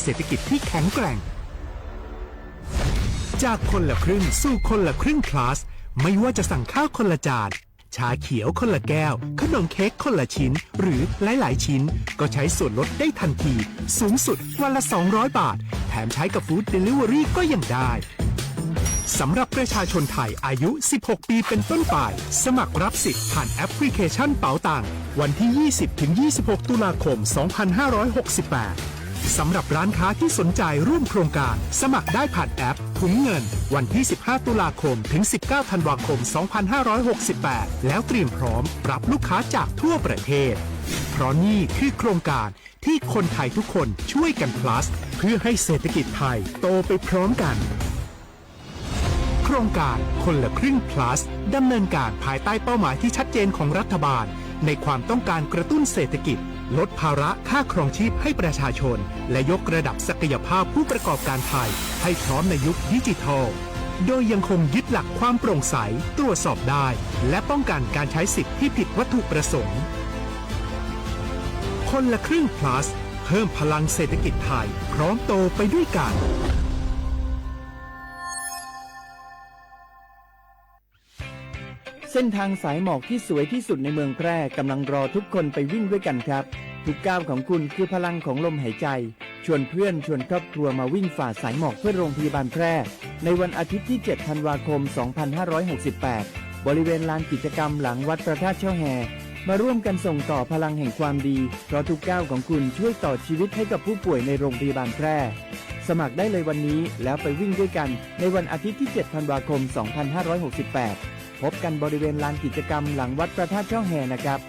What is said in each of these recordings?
เศรษฐกิจที่แข็งแกร่ง จากคนละครึ่งสู่คนละครึ่ง plus ไม่ว่าจะสั่งข้าวคนละจาน ชาเขียวคนละแก้ว ขนมเค้กคนละชิ้น หรือหลายๆชิ้น ก็ใช้ส่วนลดได้ทันที สูงสุดวันละ สองร้อยบาท แถมใช้กับ Food Delivery ก็ยังได้ สำหรับประชาชนไทยอายุ สิบหก ปีเป็นต้นไป สมัครรับสิทธิ์ผ่านแอปพลิเคชันเป๋าตัง วันที่ ยี่สิบถึงยี่สิบหก ตุลาคม สองพันห้าร้อยหกสิบแปด สำหรับร้านค้าที่สนใจร่วมโครงการ สมัครได้ผ่านแอปถุงเงิน วันที่ สิบห้า ตุลาคม ถึง สิบเก้า ธันวาคม สองพันห้าร้อยหกสิบแปด แล้วเตรียมพร้อมรับลูกค้าจากทั่วประเทศ เพราะนี่คือโครงการที่คนไทยทุกคนช่วยกัน plus เพื่อให้เศรษฐกิจไทยโตไปพร้อมกัน โครงการคนละครึ่ง plus ดำเนินการภายใต้เป้าหมายที่ชัดเจนของรัฐบาล ในความต้องการกระตุ้นเศรษฐกิจ ลดภาระค่าครองชีพให้ประชาชน และยกระดับศักยภาพผู้ประกอบการไทยให้พร้อมในยุคดิจิทัล โดยยังคงยึดหลักความโปร่งใส ตรวจสอบได้ และป้องกันการใช้สิทธิ์ที่ผิดวัตถุประสงค์ คนละครึ่ง plus เพิ่มพลังเศรษฐกิจไทย พร้อมโตไปด้วยกัน เส้นทางสายหมอกที่สวยที่สุดในเมืองแพร่กำลังรอทุกคนไปวิ่งด้วยกันครับ ทุกก้าวของคุณคือพลังของลมหายใจ ชวนเพื่อนชวนครอบครัวมาวิ่งฝ่าสายหมอกเพื่อโรงพยาบาลแพร่ ในวันอาทิตย์ที่ เจ็ด ธันวาคม สองพันห้าร้อยหกสิบแปด บริเวณลานกิจกรรมหลังวัดพระธาตุช่อแฮ มาร่วมกันส่งต่อพลังแห่งความดี เพราะทุกก้าวของคุณช่วยต่อชีวิตให้กับผู้ป่วยในโรงพยาบาลแพร่ สมัครได้เลยวันนี้แล้วไปวิ่งด้วยกันในวันอาทิตย์ที่ เจ็ด ธันวาคม สองพันห้าร้อยหกสิบแปด พบกันบริเวณลานกิจกรรมหลังวัดพระธาตุช่อแฮนะครับ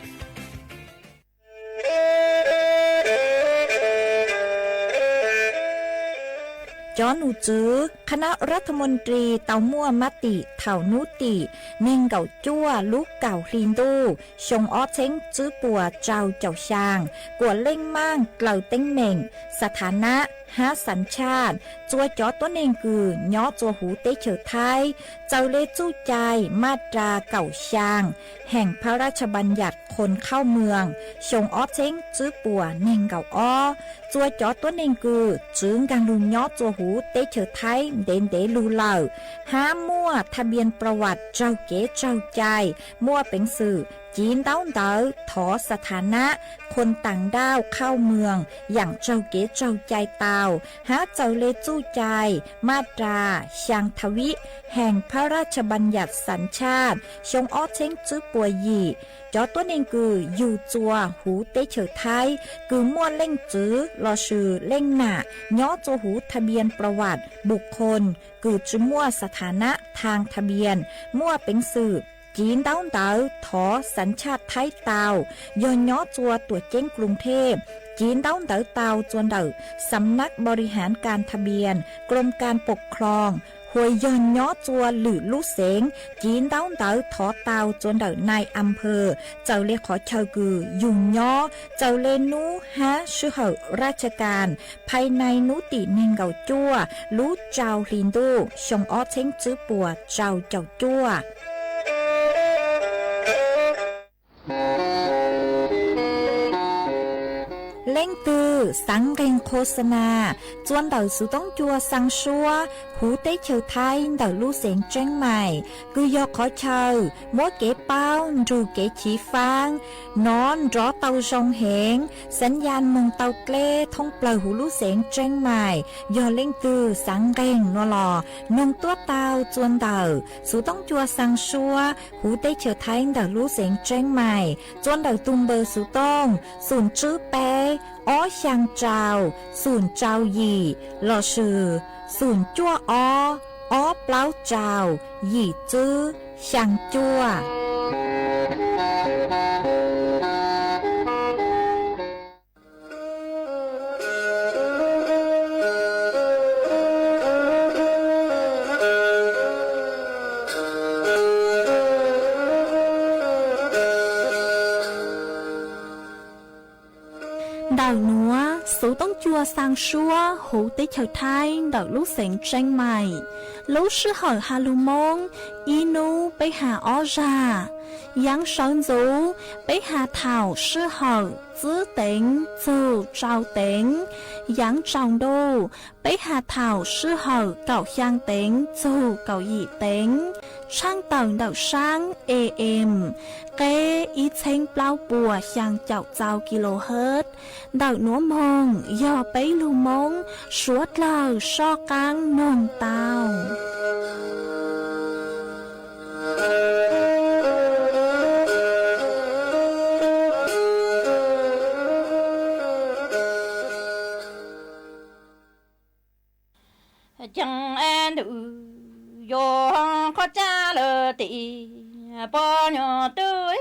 Cov num tswv คณะรัฐมนตรี tau muaj mab tim thaum hnub tim nees nkaum cuaj lub kaum hli ntuj xyoo ob txheeb tswb puas rau caum xyaa, kuam leej maaj dlaws teeb meem, สถานะ hab สัญชาติ txua cov tuab neeg kws nyob txua huv teb chaws Thaib txaws le txuj cai maj ras kaum xyaa แห่งพระราชบัญญัติคนเข้าเมือง xyoo ob txheeb tswb puas nees nkaum ob. Txua cov tuab neeg kws txwv nkaag lug nyob txua huv teb chaws Thaib ntev ntev lug lawm, hab muaj ทะเบียนประวัติ raug kev raug cai, muaj peev xwm civ ntaub ntawv thov สถานะ คนต่างด้าวเข้าเมือง yaam raug kev raug cai tau, hab txaws le txuj cai maj ras xyaa tha vib แห่งพระราชบัญญัติสัญชาติ xyoo ob txheeb tswb puas yim. Cov tuab neeg kws yug txua huv teb chaws Thaib kws muaj leej txwv lossis leej nam nyob txua huv ทะเบียนประวัติ บุคคล kws tsi muaj สถานะ ทางทะเบียน, muaj peev xwm civ ntaub ntawv thov สัญชาติ Thaib tau, yog nyob txua tuam ceeb กรุงเทพ, civ ntaub ntawv tau txua ntawm สำนักบริหารการทะเบียน กรมการปกครอง, hua yog nyob txua lwm lub xeev, civ ntaub ntawv thov tau txua ntawm นายอำเภอ txawm le qhov chaw kws yug nyob, txawm le nub hab sij hawm ราชการ phais nai hnub tim nees nkaum cuaj lub rau hli ntuj xyoo ob txheeb tswb puas rau caum cuaj. Leej twg xaav nqeeg โฆษณา txua ntawm xuv toob cua xaa suab huv teb chaws Thaib ntawm lub xeev Tseeb Mais, kws yog qhov chaw muab kev paub nrug kev chiv faab, nov nrov tau zoo heev, สัญญาณ moog tau dleb thoob plawg huv lub xeev Tseeb Mais. Yog leej twg xaav nqeeg nuav los noog tuab tau txua ntawm xuv toob cua xaa suab huv teb chaws Thaib ntawm lub xeev Tseeb Mais, txua ntawm tug npawb xuv tooj xum tswb peb ob xyaa rau xum rau yim lossis xum cuaj ob ob plaub rau yim tswb xyaa cuaj. Ntawm nuav xuv toob cua xaa suab huv teb chaws Thaib ntawm lub xeev Tseeb Mais, lub sij hawm ha lug Moob ib nub peb ha ob zag. Yaav sawv ntxuv peb ha thaum sij hawm txwb teev txug tsau teev, yaav tsaus ntuj, peb has thaum sij hawm kaum xyaa teev txug kaum yim teev, tshaaj tawm ntawm saab A M, qeb ib txheeb plaub puas xyaa caum txau kilohertz. Ntawm nuav moog yog peb lug Moob suav dlawg soj qaab noog tau. Cee ntug yuav qhov tsav lawm tim pog nyuam tub.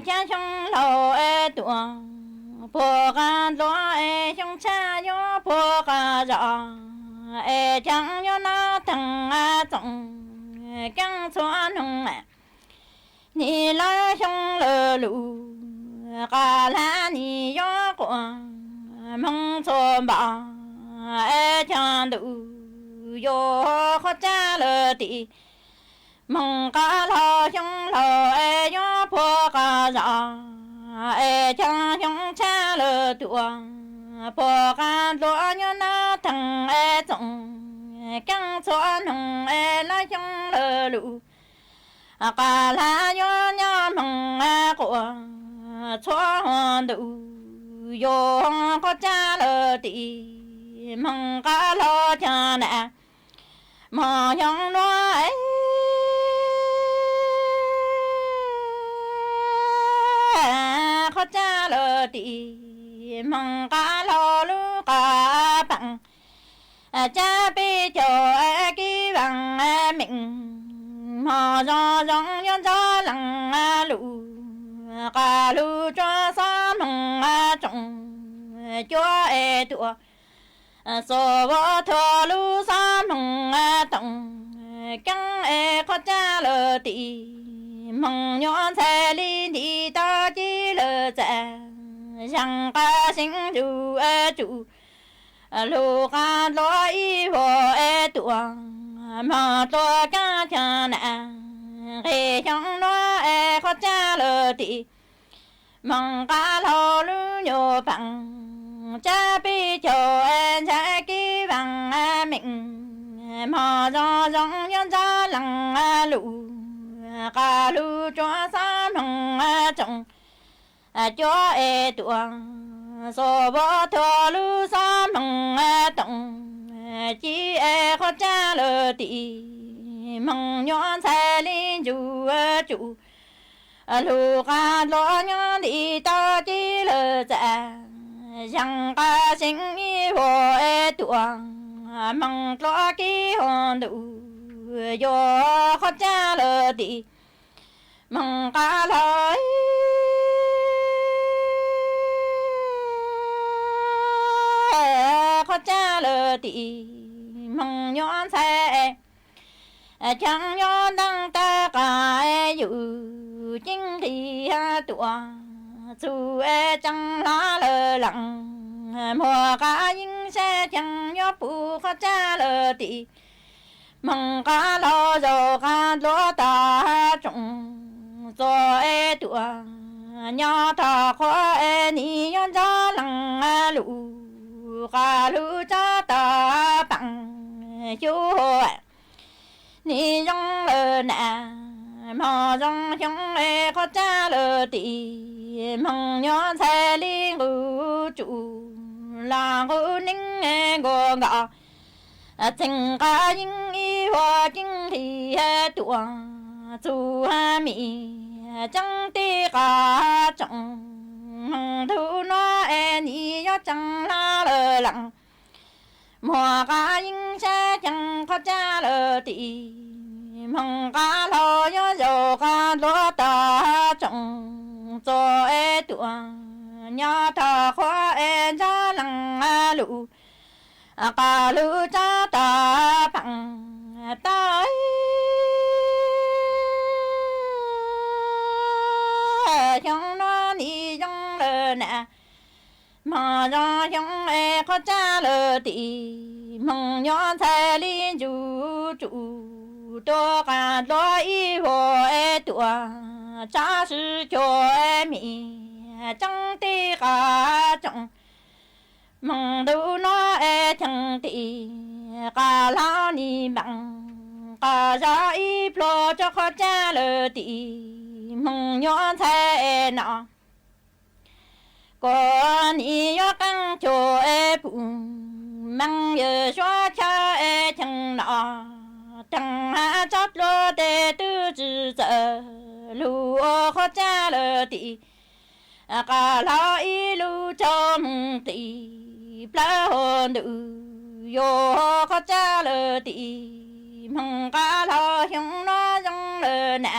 Caab xyoo laug es tuam puag qab dluav es xyoo tshaj yuav puag qab zos es caab yuav nov theej txoov keeb txhua noog. Nim lawv xyoo lawm lug qab lab nim yuav quas moog txhua npaum es caag ntuj yuav qhov tsav lawm tim moog qab laug xyoo laug es yuav puag qab zos es caag xyoo tshaj lawm tuam puag qab dluav yuav nov theej es txoov keeb txhua noog es lawv xyoo lawm lug qab lab yuav nyob moog quas txhua ntuj yuav qhov tsav lawm tim moog qab laug caag na. Moog xyoo nuav qhov tsav lawm tim moog qab laug lub qab paam tsab peb caug kib vaam meej. Moog zoo zoo yuav nrog leej lug qab lug tsuav xob moog tsoom cuav es tuam xua vaj thua lug xob moog toom keeb es qhov tsav lawm tim moog nyuam ntxhais li nti tau ci lawm txav. Zaam qab seev ntsug es tsum lug qab dluav ib vuag es tuam moog dluav kaab caag na. Nqeg xyoo nuav es qhov tsav lawm tim moog qab laug lub nyuam paam tsab peb caug es ntsab kib vaam meej. Moog zoo zoo yuav nrog leej lug qab lug tsuav xob moog tsoom cuav es tuam xua vaj thua lug xob moog toom ci es qhov tsav lawm tim moog nyuam ntxhais li ntsug tsum lug qab dluav nyob nti tau ci lawm txav. Zaam qab seev ib vuag es tuam moog dluav kib hov ntuj yuav qhov tsav lawm tim moog qab laug qhov tsav lawm tim moog nyuam ntxhais caag yuav ntaag tag qab yug ceeb nqis tuam txug es tseem hla lawm leej muag qab yeeb sab caag yuav pum qhov tsav lawm tim moog qab laug zaum qab dluav tag tsoom txua es tuam nyob tog qhuav es nim yuav nrog leej lug qab lug tsob tag paam xyuv nim zoo lawm na. Moog zoo xyoo es qhov tsav lawm tim moog nyuam ntxhais li nqus tsum los nqus neeb nkuas nkaus txeem qab yeeb ib vuag ceeb nqis tuam txug mim ceeb tij qab tsoom moog tug nuav es nim yuav tseem hla lawm leej muag qab yeeb sab caag qhov tsav lawm tim moog qab laug yuav zaum qab dluav tag tsoom txua es tuam nyob tog qhuav es nrog leej lug qab lug tsob tag paam tau xyoo nuav nim zoo lawm na. Moog zoo xyoo es qhov tsav lawm tim moog nyuam ntxhais li ntsug tsum tuaj qas dluab ib vuag es tuaj tsav sib cuag es mis tseeb tij qas tsoom. Moog ntu nuav es cheem tim qas hlob nim meem qas zov ib pluag rua qhov caj lawm tim moog nyuam ntxhais es no. Kuas nim yuav qaab cuag es pum meej yawm suav chaw es cheem no, teeg hab tsob dluag tes twb tsi txawm lug ua qhov caj lawm tim qas hlob ib lub tsaug moog tim plawg huv ntuj yuav qhov caj lawm tim moog qas hlob xyoo nuav zoo lawm na.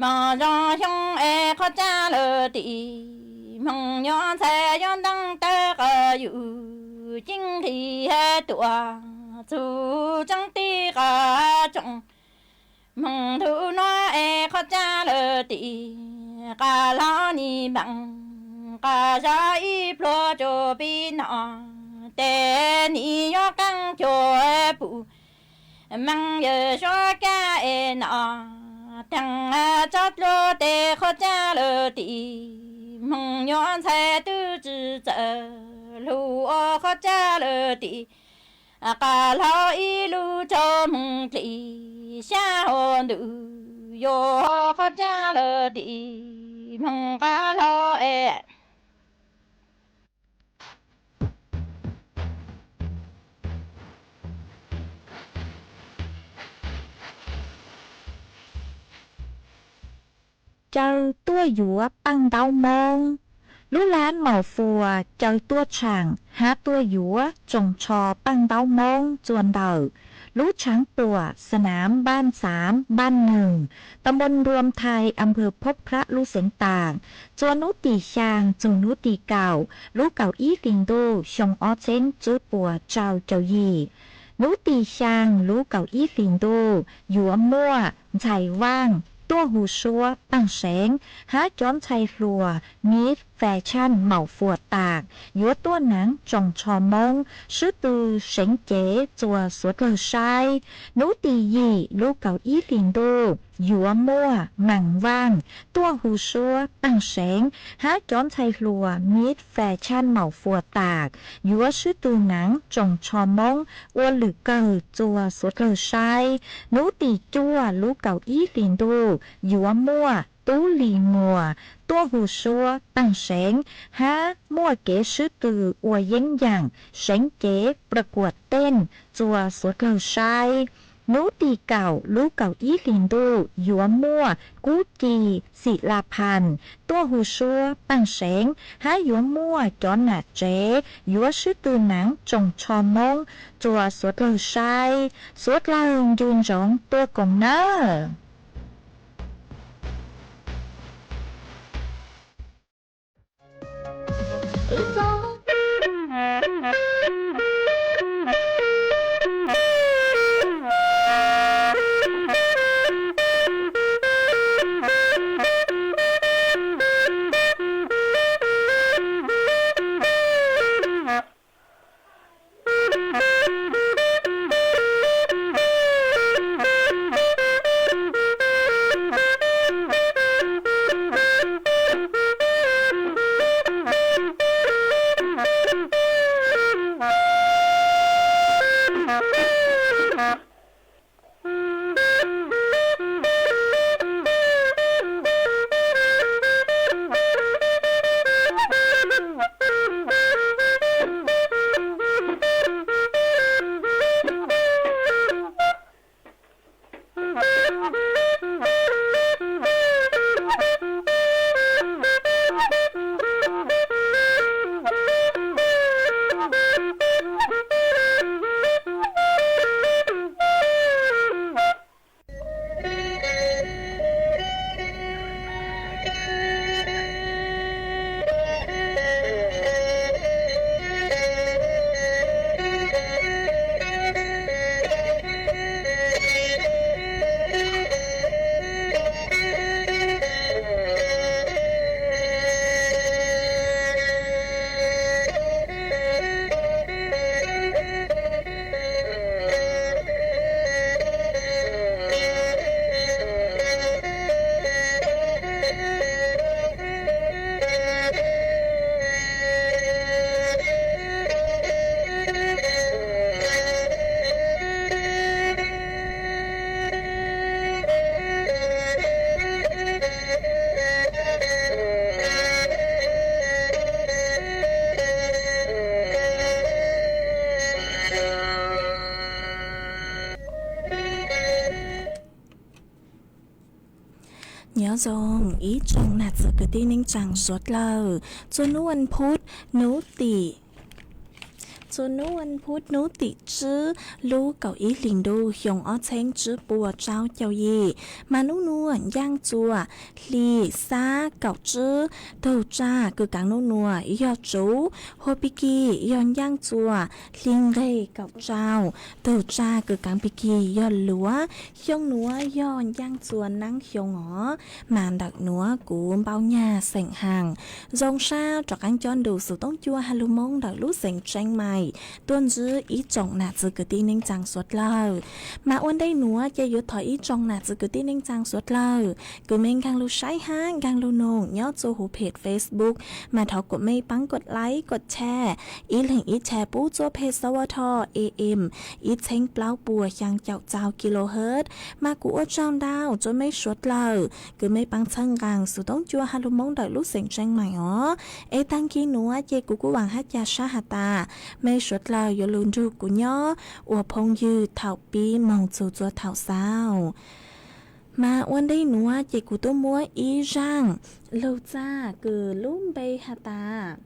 Moog zoo xyoo es qhov caj lawm tim moog nyuam ntxhais yuav ntaag tawg qas yug ceeb nqis hab tuaj txug tseeb tij qas tsoom. Moog ntu nuav es qhov caj lawm tim qas hlob nim meem qas zov ib pluag rua pib no, tes nim yuav qaab cuag pum meej yawm suav kag es no, teeg tsob dluag tes qhov caj lawm tim moog nyuam ntxhais twb tsi txawm lug ua qhov caj lawm tim qas hlob ib lub tsaug moog tim xyab huv ntuj yuav qhov caj lawm tim moog qas hlob es. Caw tuaj yuav paj ntaub Moob. Lub lab Maum Fuas caw tuaj tshaam hab tuaj yuav tsoos tsho paj ntaub Moob txua ntawm lub tshaav tuam Sa Nam Npaj Xaav Npaj Neeg, ta Npoo Nruam Thais, Am Phwv Phob Phrab, lub xeev Taam, txua nub tim xyaa txug nub tim kaum lub kaum ib hlis ntuj xyoo ob txheeb tswb puas rau caum yim. Nub tim xyaa lub kaum ib hlis ntuj yuav muaj ntxhais vaaj tuaj hu suab paaj seev hab cov ntxhais hluas Miss Fashion Maum Fuas Taam yuav tuaj naav tsoos tsho Moob swb tw seev cev txua suav dlawg saib. Nub tim yim lub kaum ib hlis ntuj yuav muaj maam vaaj tuaj hu suab paaj seev hab cov ntxhais hluas Miss Fashion Maum Fuas Taam yuav swb tw naav tsoos tsho Moob ua lwm kawg txua suav dlawg saib. Nub tim cuaj lub kaum ib hlis ntuj yuav muaj Tub Lis Muas tuaj hu suab paaj seev hab muaj kev swb tw ua yeeb yaam seev cev pla kuam teej txua suav dlawg saib. Nub tim kaum lub kaum ib hlis ntuj yuav muaj Kub Ci Xim La Phas tuaj hu suab paaj seev hab yuav muaj cov nam tsev yuav swb tw naav tsoos tsho Moob txua suav dlawg saib. Suav dlawg ncu ntsoov tuaj koom nawb. Zoo ib tsoom nam txiv kwv tij neej tsaa suav dlawg, txuas nub vas phuv, nub tim, txuas nub vas phuv nub tim tsib, lub kaum ib hlis ntuj xyoo ob txheeb tsib puas rau caum yim, mas nub nuav ncaaj txuas hli xab kaum tsib, tug tsag kws kaav nub nuav yog tsuv, hua pig kig yog ncaaj txuas hli nqeg kaum rau, tug tsag kws kaav pig kig yog luav, xyoo nuav yog ncaaj txuas naab xyoo os, mas ntawm nuav kuv npau nyag xeem haas zoo sab rov qaab coj nrug xuv toob cua has lug Moob ntawm lub xeev Tseeb Mais tuaj ntsib ib tsoom nam txiv kwv tij neej tsaa suav dlawg. Mas ua ntej nuav ces yuav thov ib tsoom nam txiv kwv tij neej tsaa suav dlawg kws mej nkaag lug saib hab nkaag lug noog nyob txug huv phem Facebook, mas thov kuas mej paab kuas like kuas share, ib leeg ib share pub txug peg sawv tho am ib txheeb plaub puas xyaa caum rau kilohertz. Mas kuv ua tsaug ntau rua mej suav dlawg kws mej paab txhawb nqaa xuv toob cua has lug Moob ntawm lub xeev Tseeb Mais os. Es taag kig nuav ces kuv kuj vaam hab ca sab has tas mej suav dlawg yuav lug nrug kuv nyob ua phooj ywg thaum pib moog txug txua thaum xaus. Mas ua ntej nuav ces kuv tub muab ib zaaj lug txag kws lub npe has tas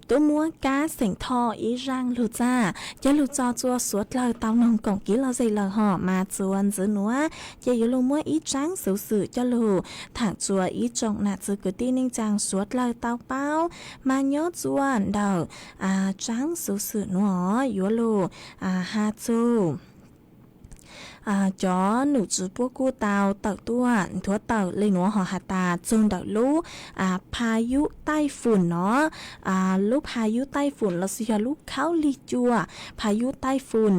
tub muab kab xeem tho ib zaaj lug txag coj lug tso txua suav dlawg tau noog koom kib lom zem lawm hom. Mas txuas ntxiv nuav ces yuav lug muab ib tsaab xuv xwm coj lug thaam txua ib tsoom nam txiv kwv tij neej tsaa suav dlawg tau paub. Mas nyob txua ntawm tsaab xuv xwm nuav yuav lug has txug cov nom tswv puab kuj tau tawm tuaj nthuav tawm le nuav hov has tas txug ntawm lub phas yub taij fum no, lub phas yub taij fum lossis yog lub khaub lig cua phas yub taij fum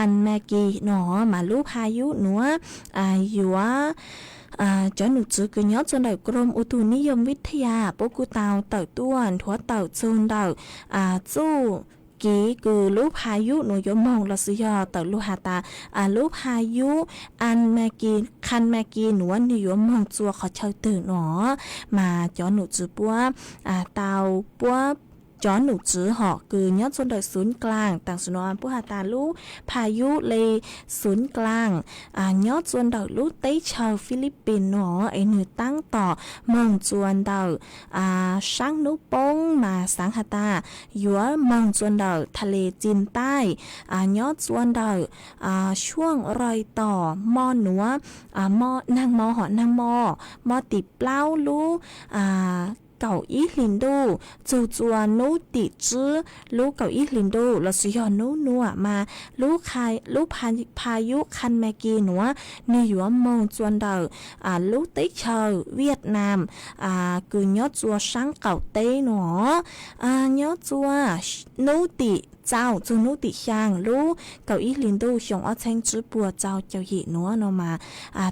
An Mas Kis no, mas lub phas yub nuav yuav cov nom tswv kws nyob txua ntawm Krom U Tus Nib Yoog Vij Thaj Yas puab kuj tau tawm tuaj nthuav tawm txug ntawm txuj kiv kws lub phas yub nuav yuav moog lossis yog tawm lug has tas lub phas yub An Mas Kis, Khan Mas Kis nuav nwg yuav moog txua qhov chaw twg no, mas cov nom tswv puab tau puab cov nom tswv hom kws nyob txua ntawm xuv klaag taam sim nuav puab has tas lub phas yub le xuv klaag nyob txua ntawm lub teb chaws Philippines no es nwg taab tom moog txua ntawm saab nub poob mas xaav has tas yuav moog txua ntawm tha le Txin Taij, nyob txua ntawm suaj roi tom mo nuav, naag mo hom naag mo, mo tim plaub lub kaum ib hlis ntuj txug txua nub tim tsib lub kaum ib hlis ntuj lossis yog nub nuav mas lub, lub phas yub Khan Mas Kis nuav nwg yuav moog txua ntawm lub teb chaws Viaj Nam kws nyob txua saab qaum teb no, nyob txua nub tim txaus txug nub tim xyaa lub kaum ib hlis ntuj xyoo ob txheeb tsib puas rau caum yim nuav no mas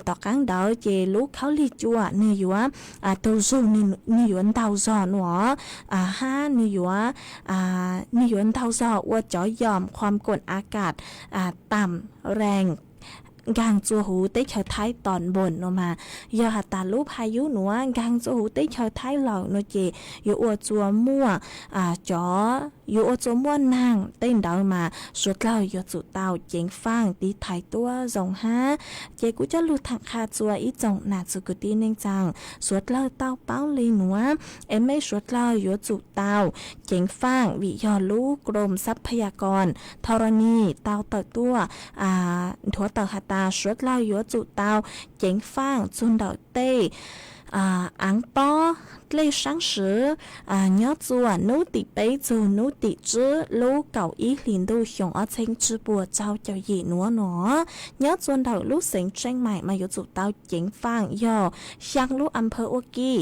tom qaab ntawd ces lub khaub lig cua nwg yuav tug zug, nwg yuav ntaug zog no hab nwg yuav, nwg yuav ntaug zog ua cov yom khuam koom a kas taam rees nkaag txua huv teb chaws Thaib tom npoos no mas yog has tas lub phas yub nuav nkaag txua huv teb chaws Thaib lawm no ces yuav ua txua muaj cov, yuav ua txua muaj naag tej ntawd mas suav dlawg yuav tsum tau ceev faaj tiv thaiv tuab zoo hab. Ces kuv coj lug thaam qha txua ib tsoom nam txiv kwv tij neej tsaa suav dlawg tau paub le nuav es mej suav dlawg yuav tsum tau ceev faaj vim yog lub Krom Xab Phab Yas Koos Thos Ros Nis tau tawm tuaj nthuav tawm has tas suav dlawg yuav tsum tau ceev faaj txug ntawm tej aav pob dlej saab swv nyob txua nub tim peb txug nub tim tsib lub kaum ib hlis ntuj xyoo ob txheeb tsib puas rau caum yim nuav no. Nyob txua ntawm lub xeev Tseeb Mais mas yuav tsum tau ceev faaj yog xyaa lub a phawv ua ke.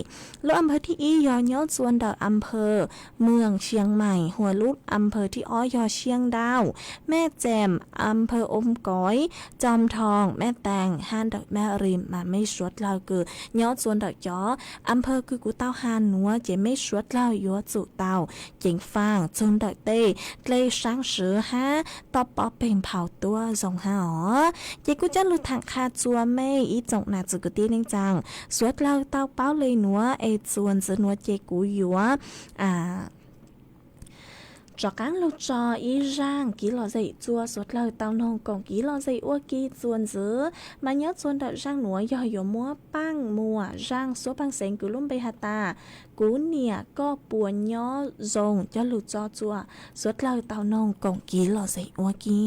Lub a phawv thib ib yog nyob txua ntawm a phawv Mws Xia Mais, hua lub a phawv thib ob yog Xia Ndau, Mej Txeem, a phawv Om Koiv, Txoo Thoo, Mej Tees hab ntawm Mej Rim mas mej suav dlawg kws nyob txua ntawm cov a phawv kws kuv tau has nuav ces mej suav dlawg yuav tsum tau ceev faaj txug ntawm tej dlej saab swv hab toj pob peg nphau tuab zoo hab os. Ces kuj coj lug thaam qha txua mej ib tsoom nam txiv kwv tij neej tsaa suav dlawg tau paub le nuav es txua ntxiv nuav ces kuv yuav Rov qaab lug tso ib zaaj kiv lom zem txua suav dlawg tau noog koom kiv lom zem ua ke txuas ntxiv, mas nyob txua nrawm zaaj nuav yog yuav muab paaj muas zaaj xuab paaj xeev kws lub npe has tas Kuv niam koj puas nyob zoo coj lug tso txua suav dlawg tau noog koom kiv lom zem ua ke.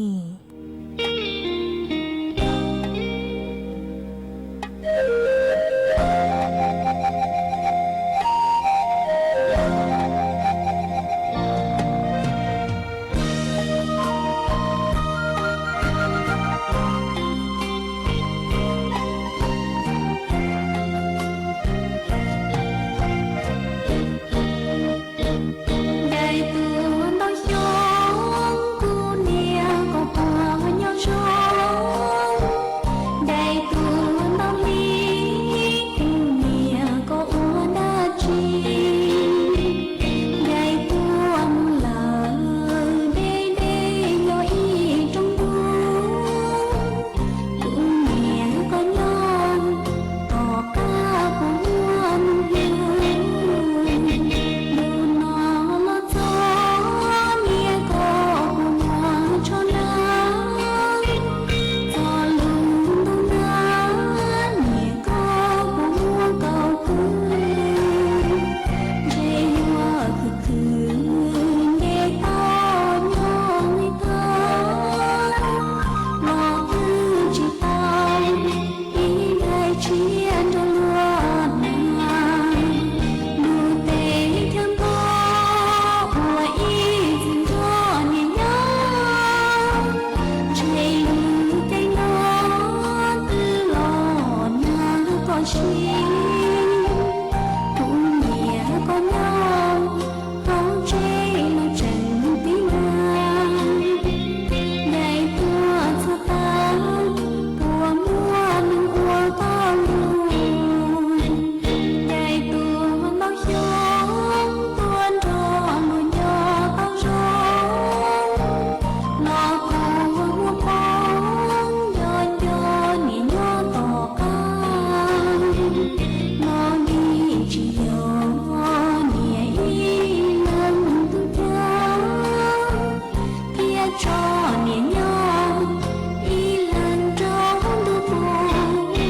Ncaim tuaj ntau xyoo, kuv niam koj puas nyob zoo? Ncaim tuaj ntau hli, kuv niam koj ua dab tsi? Ncaim tuaj mus lawm deb deb nyob ib rooj dub, kuv niam koj nyob tom qab puas muaj nub hlub? Nub no los txog niam koj puas muaj tsho na? Txog lub ntuj na niam koj puas muaj kaum pub? Ntshe yuav khwv khwv nce toj nyob li thawj, los twb tsis tau ib daim tshiab nrog luag hnav. Lub teb chaws npog uas ib txwm nrog niam nyob, ntshe lub caij no twb los nag koj siab. Kuv niam koj nyob hauv tsev no tseem tib mag, ncaim tuaj txhua tag puas muaj neeg ua tau lus. Ncaim tuaj ntau xyoo, tuaj nrog luag nco tau zoo, los kuv muaj poob nco nco niam nyob tom qab. Los vim tsis yog niam ib leeg tub ceev, thiaj tso niam nyob ib leeg rau ntuj pub nqa.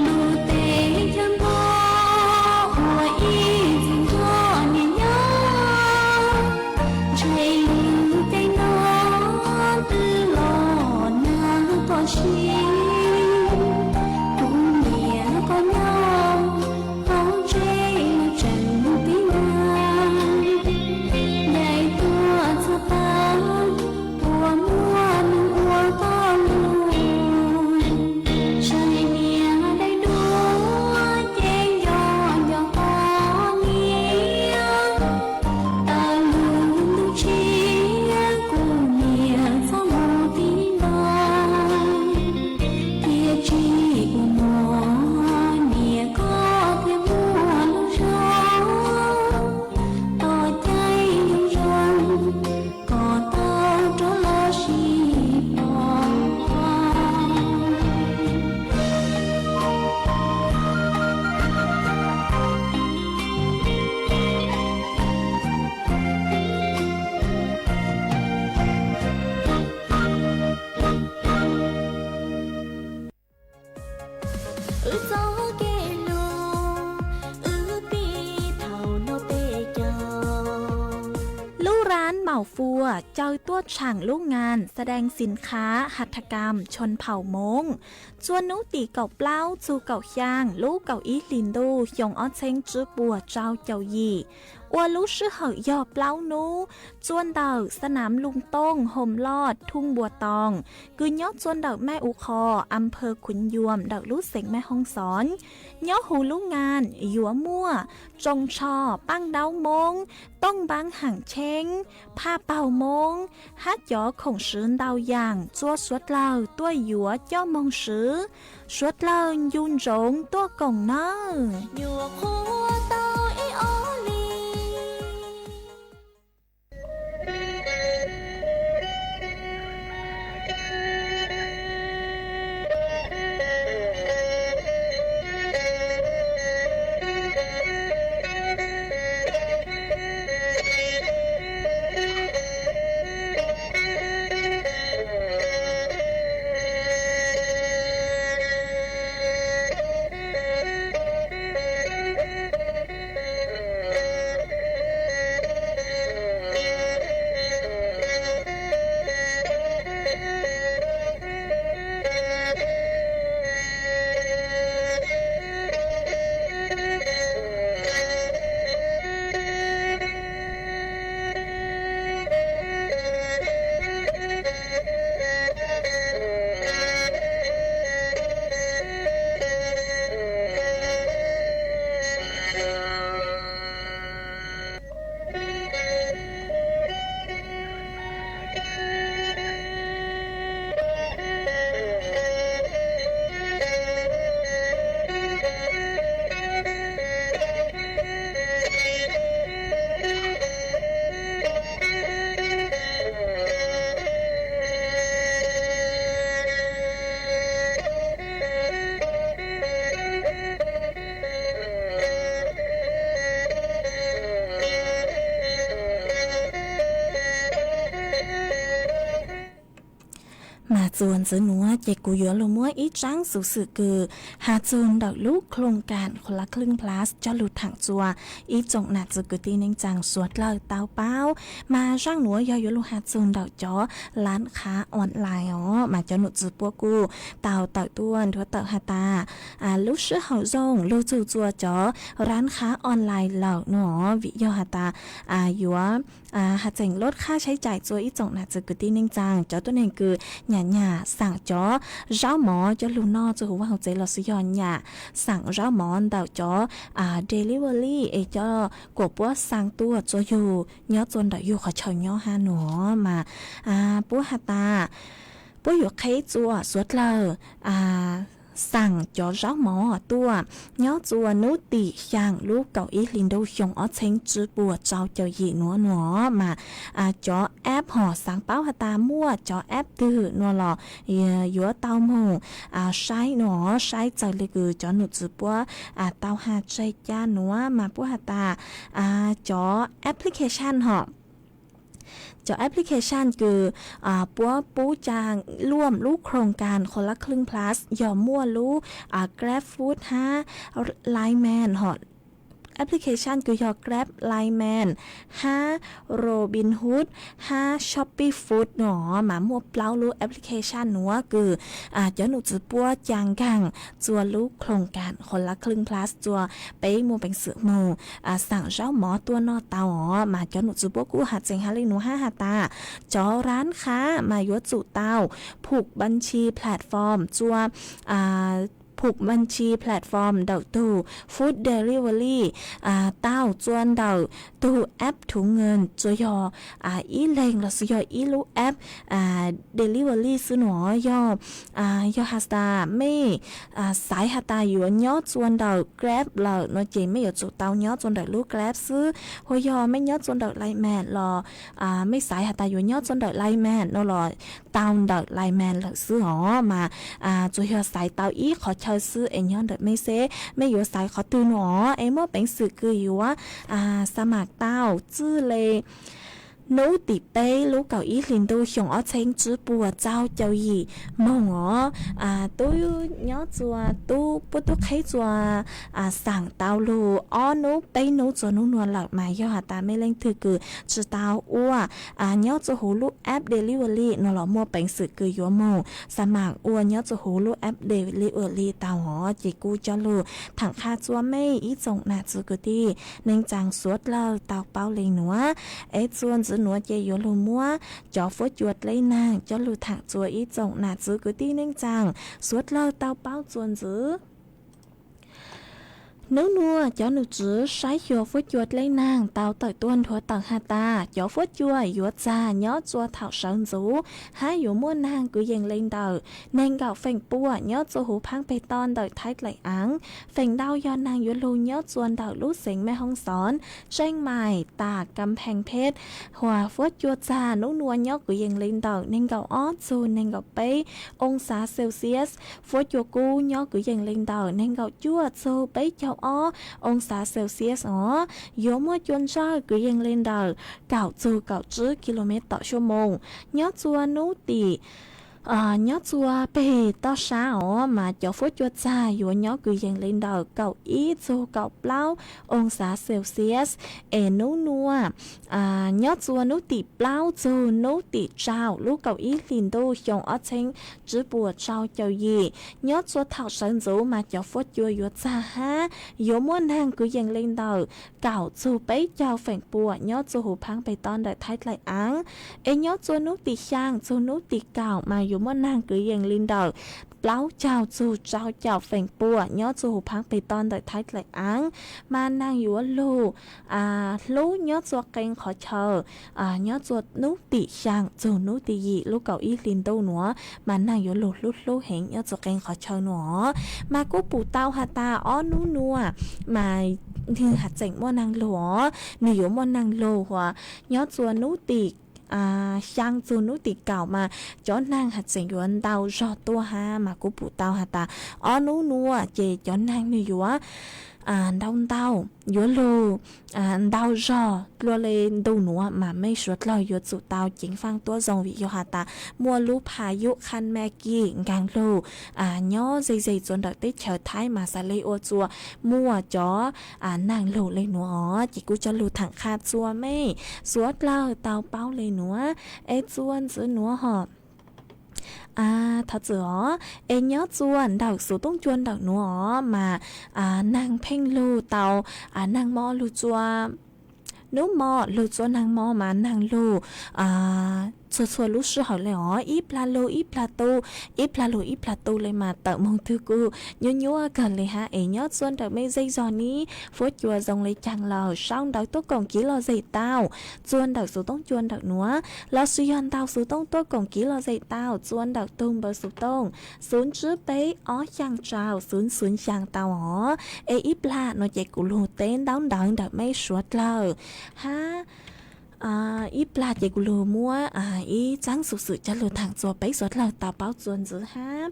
Lub teb chaws npog uas ib txwm nrog niam nyob, ntshe lub caij no twb los nag koj siab. Kuv niam koj nyob hauv tsev no tseem tib mag, ncaim tuaj txhua tag puas muaj neeg ua tau lus. Saib niam daim duab ces nco nco qhov niam, tawm lub ntuj tshiab kuv niam txhob mus tiv ntoo. Thiaj tsis ua mov niam koj thiaj muaj lub zoo, tos caij nyoog zoo kom tau rov los sib pom. Wb txoj kev hlub, wb pib thaum no peb caug. Lub rab maum fuas caw tuaj tshaam lub ngas แสดงสินค้าหัตถกรรมชนเผ่าม้ง txhua hnub tim kaum plaub txug kaum xyaa lub kaum ib hlis ntuj xyoo ob txheeb tswb puas rau caum yim. Ua lub sij hawm yog plaub hnub, txua ntawm xab nam lug tooj hom loj thung npua toos, kws nyob txua ntawm Meb U Qho, a phawv Khuv Yuam ntawm lub xeev Meb Hoob Xoob. Nyob huv lub ngas yuav muaj tsoos tsho, paaj daub moob, tooj npaab haam tsheeb, phaj paug moob, hab cov khoom swv ntau yaam txua suav dlawg tuaj yuav coj moog swv. Suav dlawg ncu ntsoov tuaj koom nawb. Nyuam qhuav tau ib ob li. Mas txuas ntxiv nuav ces kuv yuav lug muab ib tsaab xuv xwm kws has txug ntawm lub โครงการคนละครึ่ง Plus coj lug thaam txua ib tsoom nam txiv kwv tij neej tsaa suav dlawg tau paub. Mas zaaj nuav yog yuav lug has txug ntawm cov lab khav online os, mas cov num txwv puab kuj tau tawm tuaj nthuav tawm has tas, lub sij hawm zoo lug txug txua cov lab khav online lawm nuav, vim yog has tas yuav has txeem lub khav saib cais txua ib tsoom nam txiv kwv tij neej tsaa, cov tuab neeg kws nyam nyam xaam cov zaub mov coj lug noj txug huv vaaj huv tsev lossis yog nyam xaam zaub mov ntawm cov delivery es coj kuas puab xaa tuaj txua yug nyob txua ntawm yug qhov chaw nyob hab nuav. Mas puab has tas puab yuav qheb txua suav dlawg xaam cov zaub mov tuaj nyob txua nub tim xyaa lub kaum ib hli ntuj xyoo ob txheeb tsib puas rau caum yim nuav nuav. Mas cov app hom xaav paub has tas muaj cov app twg nuav los yuav tau moog saib nuav, saib txawm le kws cov num txwv puab tau has tseg ca nuav. Mas puab has tas cov application hom cov application kws puab pub ca luam lub โครงการคนละครึ่ง Plus yog muaj lub GrabFood hab Line Man hom. Application kws yog Grab, Line Man hab Robinhood hab Shopee Food nuav. Mas muaj plaub lub application nuav kws cov num txwv puab ca nkaag txua lub โครงการคนละครึ่ง Plus txua peb muaj peev xwm moog xaam zaub mov tuaj noj tau os. Mas cov num txwv puab kuj has txeem has le nuav hab has tas cov lab khav mas yuav tsum tau phum npab ntshi platform txua phum npab ntshi platform ntawm tug food delivery tau txua ntawm tug app thu nkees txua yog ib leeg lossis yog ib lub app delivery xwb nuav. Yog, yog has tas mej xaiv has tas yuav nyob txua ntawm Grab lawm nuav ces mej yuav tsum tau nyob txua ntawm lub Grab xwb. Hos yog mej nyob txua ntawm Line Man los mej xaiv has tas yuav nyob txua ntawm Line Man nuav los tau ntawm Line Man lawm xwb os. Mas tsuas yog xaiv tau ib qhov chaw xwb es nyob ntawm mej seb mej yuav xaiv qhov twg nuav os. Es muaj peev xwm kws yuav xa mam tau txwj le hnub tim peb lub kaum ib hlis ntuj xyoo ob txheeb tsib puas rau caum yim moos os. Tub nyob txua tub puab tub qheb txua xaam tau lug ob hnub peb hnub txua hnub nua lawm mas yog has tas mej leej twg kws tsi tau ua nyob txua huv lub app Deliverly no los muaj peev xwm kws yuav moog xaam maam ua nyob txua huv lub app Deliverly tau os. Ces kuj coj lug thaam qha txua mej ib tsoom nam txiv kwv tij neej tsaa suav dlawg tau paub le nuav. Es txua ntxiv nuav ces yuav lug muab cov fuab cua dleb naag coj lug thaam txua ib tsoom nam txiv kwv tij neej tsaa suav dlawg tau paub txua ntxiv. Hnub nua cov num tswv saib xyuas fuab cua dleb naag tau tawm tuaj nthuav tawm has tas cov fuab cua yuav txag nyob txua thaum sawv ntxuv hab yuav muaj naag kwv yees le ntawm neeg nkaum feem pua nyob txua huv phaab peg toj ntawm Thaib Dlaim Aav. Feem ntau yog naag yuav lug nyob txua ntawm lub xeev Mej Hoob Xoob, Tseej Maim tas Kam Pheej Pheb. Huas fuab cua txag hnub nua nyob kwv yees le ntawm neeg nkaum ob txug neeg nkaum peb oo xav Celsius. Fuab cua kub nyob kwv yees le ntawm neeg nkaum cuaj txug peb caug ob oo xav Celsius os. Yuav muaj cua ntsawj kwv yees le ntawm kaum txug kaum tsib kis lus mev tom xuab moos. Nyob txua hnub tim nyob txua peg toj sab os mas cov fuab cua txag yuav nyob kwv yees le ntawm kaum ib txug kaum plaub oo xav Celsius. Es hnub nua nyob txua hnub tim plaub txug hnub tim rau lub kaum ib hlis ntuj xyoo ob txheeb tsib puas rau caum yim, nyob txua thaum sawv ntxuv mas cov fuab cua yuav txag hab yuav muaj naag kwv yees le ntawm kaum txug peb caug feem pua nyob txua huv phaab peg toj ntawm Thaib Dlaim Aav. Es nyob txua hnub tim xyaa txug hnub tim kaum mas yuav muaj naag kwv yees le ntawm plaub caug txug rau caum feem pua nyob txua huv phaab peg toj ntawm Thaib Dlaim Aav. Mas naag yuav lug hlub nyob txua qee qhov chaw, nyob txua hnub tim xyaa txug hnub tim yim lub kaum ib hlis ntuj nuav mas naag yuav lug hlub hlub heev nyob txua qee qhov chaw nuav. Mas kuj pum tau has tas ob hnub nua mas nwg has tseem muaj naag lug os, nwg yuav muaj naag lug huas nyob txua hnub tim xyaa txug hnub tim kaum mas cov naag has tseem yuav ntau zog tuaj hab. Mas kuj pum tau has tas ob hnub nua ces cov naag nwg yuav ntau ntau, yuav lug ntau zog dlua le ntu nuav mas mej suav dlawg yuav tsum tau ceev faaj tuab zoo vim yog has tas muaj lub phas yub Khanmekis nkaag lug nyob ze ze txua ntawm teb chaws Thaib mas xaav le ua txua muaj cov naag lug le nuav os. Ces kuj coj lug thaam qha txua mej suav dlawg tau paub le nuav. Es txua ntxiv nuav hos thov txim os, es nyob txua ntawm xuv tooj cua ntawm nuav os mas naag pheej lug tau naag mo lug txua hnub mo lug txua naag mo mas naag lug txhua txhua lub sij hawm le os, ib plag lug ib plag tu, ib plag lug ib plag tu le mas tawm moog twg kuj nyuaj nyuaj kawg le hab. Es nyob txua ntawm mej zej zog nib fuab cua zoo le caag lawm sau ntawv tuaj koom kiv lom zem tau txua ntawm xuv tooj cua ntawm nuav, lossis yog ntau xuv tooj tuaj koom kiv lom zem tau txua ntawm tug npawb xuv tooj xuv tsib peb ob xyaa rau xuv xuv xyaa tau os. Es ib plag no ces kuv lug teb ntaub ntawv ntawm mej suav dlawg hab ib plag ces kuv lug muab ib txaab xuv xwm coj lug thaam txua peb suav dlawg tau paub txua ntxiv hab.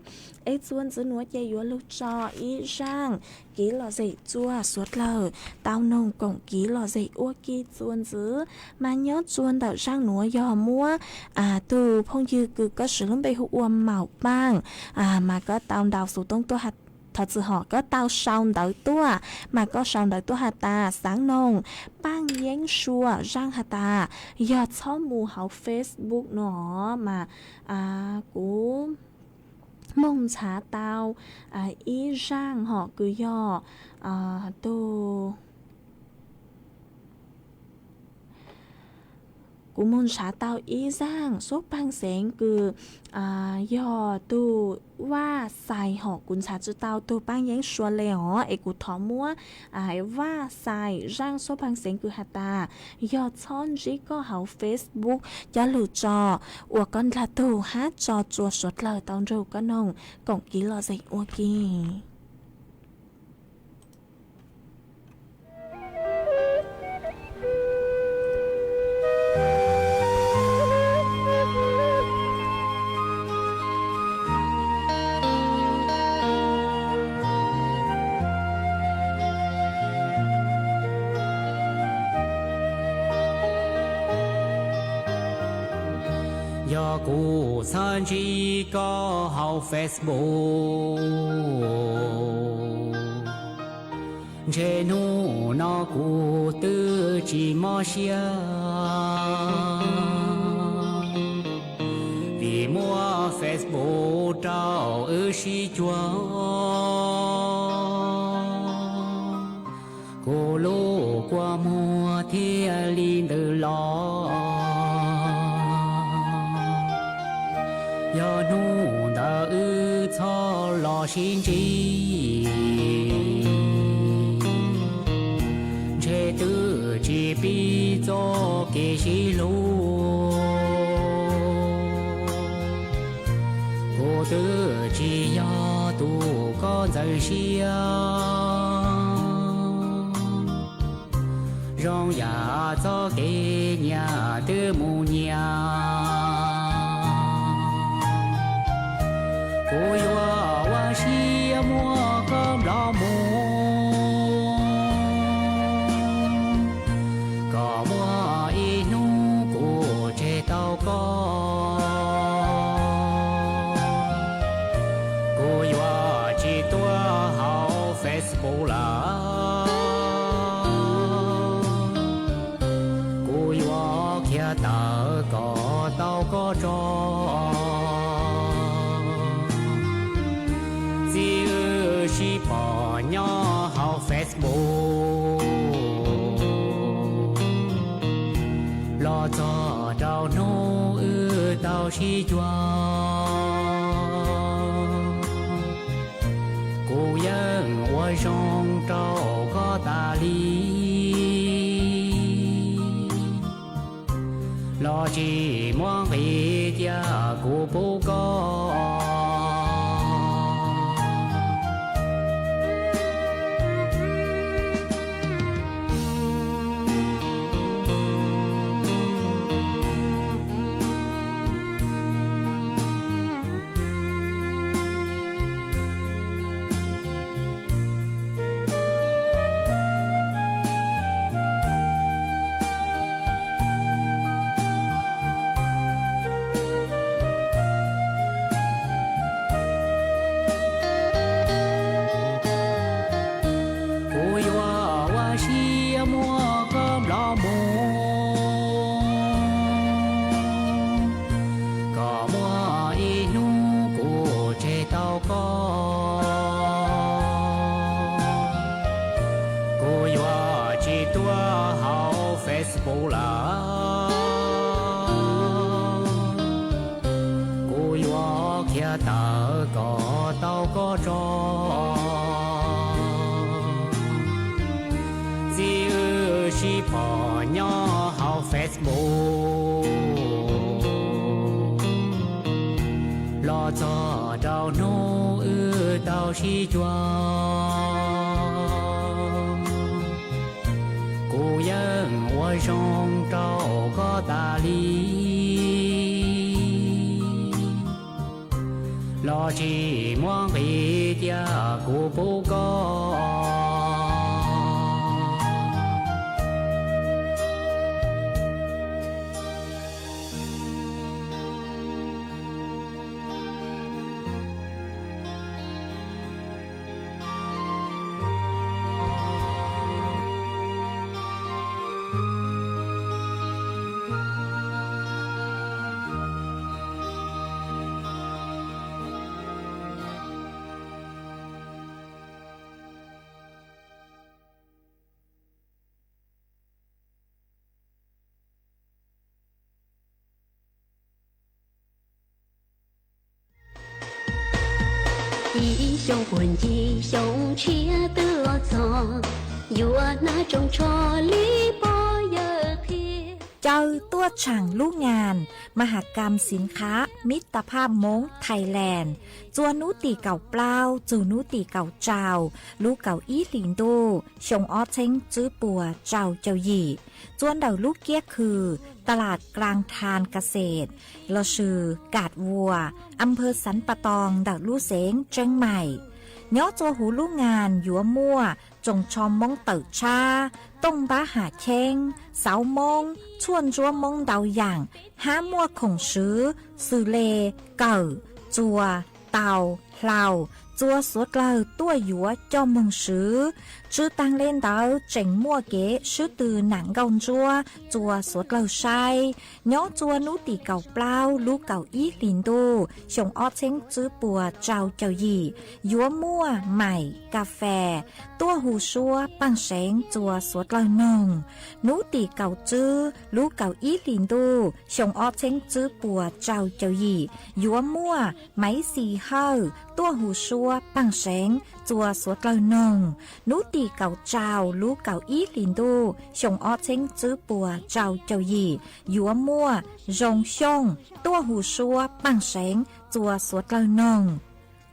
Es txua ntxiv nuav ces yuav lug tso ib zaaj kiv lom zem txua suav dlawg tau noog koom kiv lom zem ua ke txua ntxiv. Mas nyob txua ntawm zaaj nuav yog muab tug phooj ywg kws koj siv lub npe hu ua Maum Paaj, mas koj tau ntau xuv tooj tuaj, thov txim hos, koj tau sau ntawv tuaj, mas koj sau ntawv tuaj has tas xaav noog Paaj Yeeb Sua zaaj has tas yog txhob mus hauv Facebook no mas kuv moog ntshav tau ib zaaj hom kws yog tug kuv moog ntshav tau ib zaaj suab paag xeev kws yog tug Vaj Xais hom kuv ntshav tsi tau tug Paaj Yeeb Sua le os. Es kuv thov muab Vaj Xais zaaj suab paag xeev kws has tas yog txhob ntsib koj hauv Facebook coj lug tso ua koj ndlag tug hab tso tsua suav dlawg tau nrug koj noog koom kiv lom zem ua ke. Yog kuv txhaj ntsib koj hauv Facebook, ntshe hnub no kuv twb tsis mob siab, vim muaj Facebook rau wb sib cuag. Kuv lub kua muag thiaj li ntws los. Yog hnub ntawd wb txhob los sib ntsib, ntshe twb tsis pib txoj kev sib hlub. Kuv twb tsis yog tus koj ntxeev siab, zoo yam txoj kev nyiam twb mus nyiam. Kuv yuav ua siab muab koj nplov mus, kom muaj ib hnub kuv tseg tau koj. Kuv yuav tsis tuaj hauv Facebook lawm, kuv yuav khiav tawm kom tau koj tso. Txij wb sib pom nyob hauv Facebook, los txog rau hnub wb tau sib cuag, kuv yeej ua zoo rau koj tas li. Los tsis muaj nqis cia kuv pub koj. Kuv yuav ua siab muab koj nplov mus, kom muaj ib hnub kuv tseg tau koj. Kuv yuav tsis tuaj hauv Facebook lawm, kuv yuav khiav tawm kom tau koj tso. Txij wb sib pom nyob hauv Facebook, los txog rau hnub wb tau sib cuag, kuv yeej ua zoo rau koj tas li. Los tsis muaj nqis cia kuv pub koj. Ib xyoo puag ncig xyoo tshiab twb los txog, yuav hnav tsoos tsho li pog yawg qhia. Caw tuaj tsham lub ngas มหกรรมสินค้ามิตรภาพม้ง Thailand txua hnub tim kaum plaub txug hnub tim kaum rau lub kaum ib hlis ntuj xyoo ob txheeb tswb puas rau caum yim, txua ntawm lub kiab khw ตลาดกลางธารเกษตร lossis Kas Vuas, อำเภอสันป่าตอง ntawm lub xeev Tseeb Maim. Nyob txua huv lub ngas yuav muaj tsoos tsho Moob tawm tshab, tooj npab ham cheeb, xauv Moob, tshuaj ntsuab Moob ntau yaam, hab muaj khoom swv xws le kawm, txuas, taus, hlaus, txua suav dlawg tuaj yuav coj moog swv. Tsw taag le ntawd tseem muaj kev swb tw nam nkauj ntsuab txua suav dlawg saib. Nyob txua nub tim kaum plaub lub kaum ib hlis ntuj xyoo ob txheeb tswb puas tsau caum yim, yuav muaj maim ka fes tuaj hu suab paaj seev txua suav dlawg noog. Nub tim kaum tswb lub kaum ib hlis ntuj xyoo ob txheeb tswb puas tsau caum yim, yuav muaj maiv xis hawj tuaj hu suab paaj seev txua suav dlawg noog. Nub tim kaum tsau lub kaum ib hlis ntuj xyoo ob txheeb tswb puas tsau caum yim, yuav muaj zoo xyooj tuaj hu suab paaj seev txua suav dlawg noog.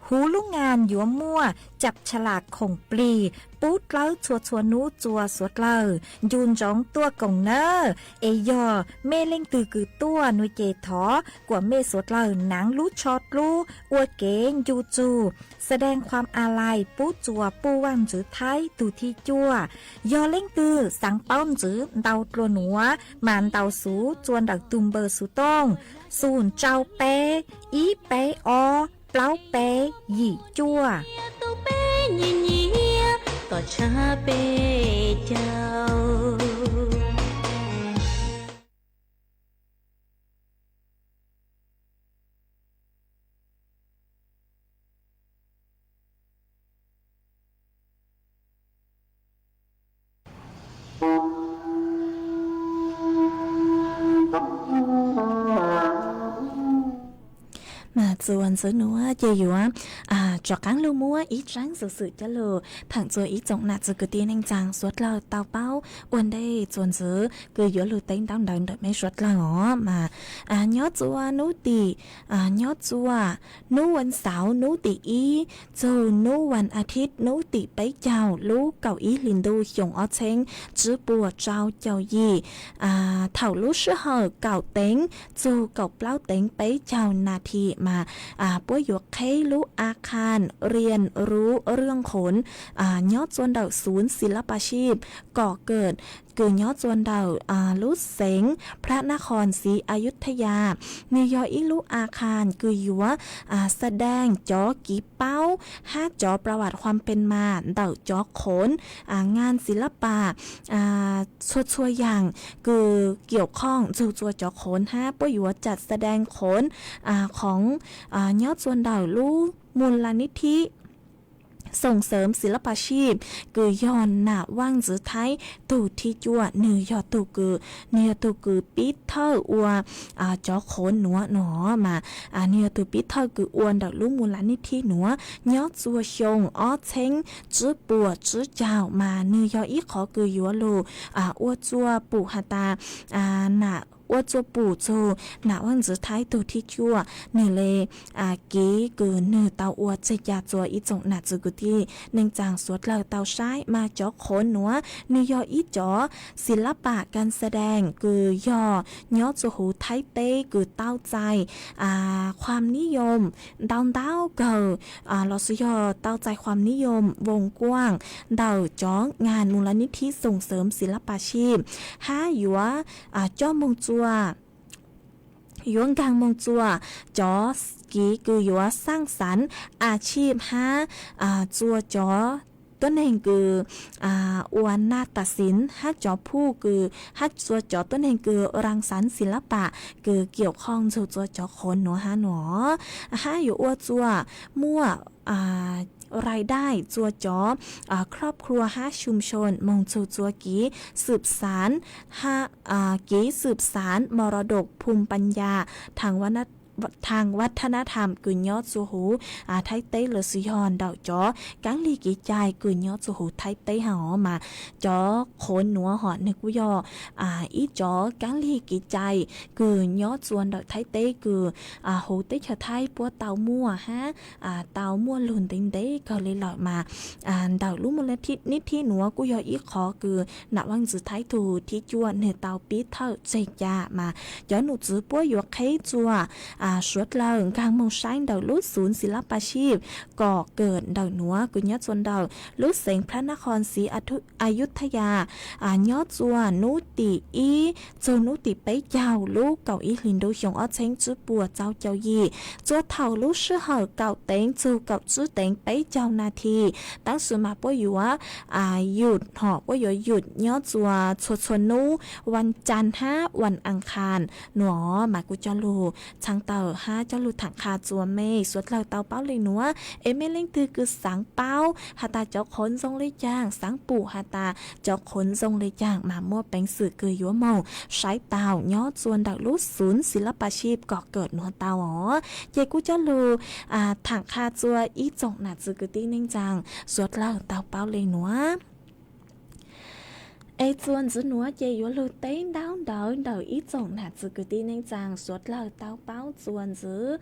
Huv lub ngas yuav muaj cam tsha las khoom plig pub dlawb txhua txhua nub txua suav dlawg ncu ntsoov tuaj koom nawb. Es yog mej leej twg kws tuaj nuav ces thov kuas mej suav dlawg naav lub tsho dlub ua kev ncu txug xa dees khuam a lais pub txua puj vaaj ntxwv Thaib tug thib cuaj. Yog leej twg xaav paub ntxwv ntau dlua nuav mas ntaus xuv txua ntawm tug npawb xuv tooj xum tsau peb ib peb ob plaub peb yim cuaj. Mas txuas ntxwv nuav ces yuav rov qaab lug muab ib tsaab xov xwm coj lug pheem txua ib tsoom nam txiv kwv tij neej tsaa suav dlawg tau paub ua ntej txuas ntxwv kws yuav lug teb ntaub ntawv ntawm mej suav dlawg os. Mas nyob txua nub tim, nyob txua nub vas xauv nub tim ib txug nub vas a thib nub tim peb caug lub kaum ib hlis ntuj xyoo ob txheeb tswb puas tsau caum yim, thaum lub sij hawm kaum teev txug kaum plaub teev peb caug nas this mas puab yuav qheb lub a khas riam ruv riam khoov nyob txua ntawm xuv xis lab pas sib kom kawm kws nyob txua ntawm lub xeev Phab Nab Khoos Xiv A Yub Thaj Yas. Nwg yog ib lub a khas kws yuav xa dees cov kiv paub hab cov pla vam khuam pes mas ntawm cov khoov ngas xis lab pas txhua txhua yaam kws kiaum khoom ntxug txua cov khoov hab puab yuav cam xa dees khoov khoov nyob txua ntawm lub mus la nib thib xoom xeem xis lab pas sib kws yog nam vaaj ntxwv Thaib tug thib cuaj, nwg yog tug kws, nwg yog tug kws pib thawj ua cov khoov nuav no mas nwg yog tug pib thawj kws ua ntawm lub mus la nib thib nuav nyob txua xyoo ob txheeb tswb puas tswb caug mas nwg yog ib qhov kws yuav lug ua txua pum has tas nam ua txua pum txug nam vaaj ntxwv Thaib tug thib cuaj nwg le kiv kws nwg tau ua tseg ca txua ib tsoom nam txiv kwv tij neej tsaa suav dlawg tau saib mas cov khoov nuav nwg yog ib cov xis lab pas kas xa dees kws yog nyob txua huv Thaib teb kws tau txais khuam nib yoom ntau ntau kawg lossis yog tau txais khuam nib yoom voos kuaj ntawm cov ngas mus la nib thib xoom xeem xis lab pas sib hab yuav coj moog txua yuav nkaag moog txua cov kiv kws yuav xaaj xaav a tshib hab txua cov tuab neeg kws ua naj tas xiv hab cov phuj kws hab txua cov tuab neeg kws raa xaav xis lab pas kws kiaum khoom ntxug txua cov khoov nuav hab nuav hab yuav ua txua muaj rais daij txua cov khob khua hab xyum xyoos moog txug txua kiv xwm xaav, kiv xwm xaav mos ros dok phum pas nyas thaag vaj thab nab tham kws nyob txua huv Thaib teb lossis yog ntawm cov kaab lig kev cai kws nyob txua huv Thaib teb hab os mas cov khoov nuav hom nwg kuj yog ib cov kaab lig kev cai kws nyob txua ntawm Thaib teb kws huv teb chaws Thaib puab tau muaj hab tau muaj lug ntev ntev kawg le lawm mas ntawm lub mus la nib thib nuav kuj yog ib qhov kws nam vaaj ntxwv Thaib tug thib cuaj nwg tau pib thawj tseg ca mas cov num txwv puab yuav qheb txua suav dlawg nkaag moog saib ntawm lub xunv Xis Lab Pas Sib kom kawm ntawm nuav kws nyob txua ntawm lub xeev Phab Nab Qhoo Xis Ayuthaya, nyob txua nub tim ib txug nub tim peb caug lub kaum ib hlis ntuj xyoo ob txheeb tsib puas rau caum yim, txua thaum lub sij hawm kaum teev txug kaum tsib teev peb caug nas this. Tab sis mas puab yuav yum hom puab yuav yum nyob txua txhua txhua nub vas cas hab vas aas khas nuav mas kuv coj lug txhais tawm hab coj lug tham qha txua mej suav dlawg tau paub le nuav. Es mej leej twg kws xaav paub has tas cov qhov ntxoog le caag, xaav pum has tas cov qhov ntxoog le caag mas muaj peev xwm kws yuav moog saib tau nyob txua ntawm lub xunv Xis Lab Pas Sib kom kawm nuav tau os. Ces kuv coj lug tham qha txua ib tsoom nam txwv kwv tij neej tsaa suav dlawg tau paub le nuav. Es txua ntxiv nuav ces yuav lug teb ntaub ntawv ntawm ib tsoom nam txwv kwv tij neej tsaa suav dlawg tau paub txua ntxiv.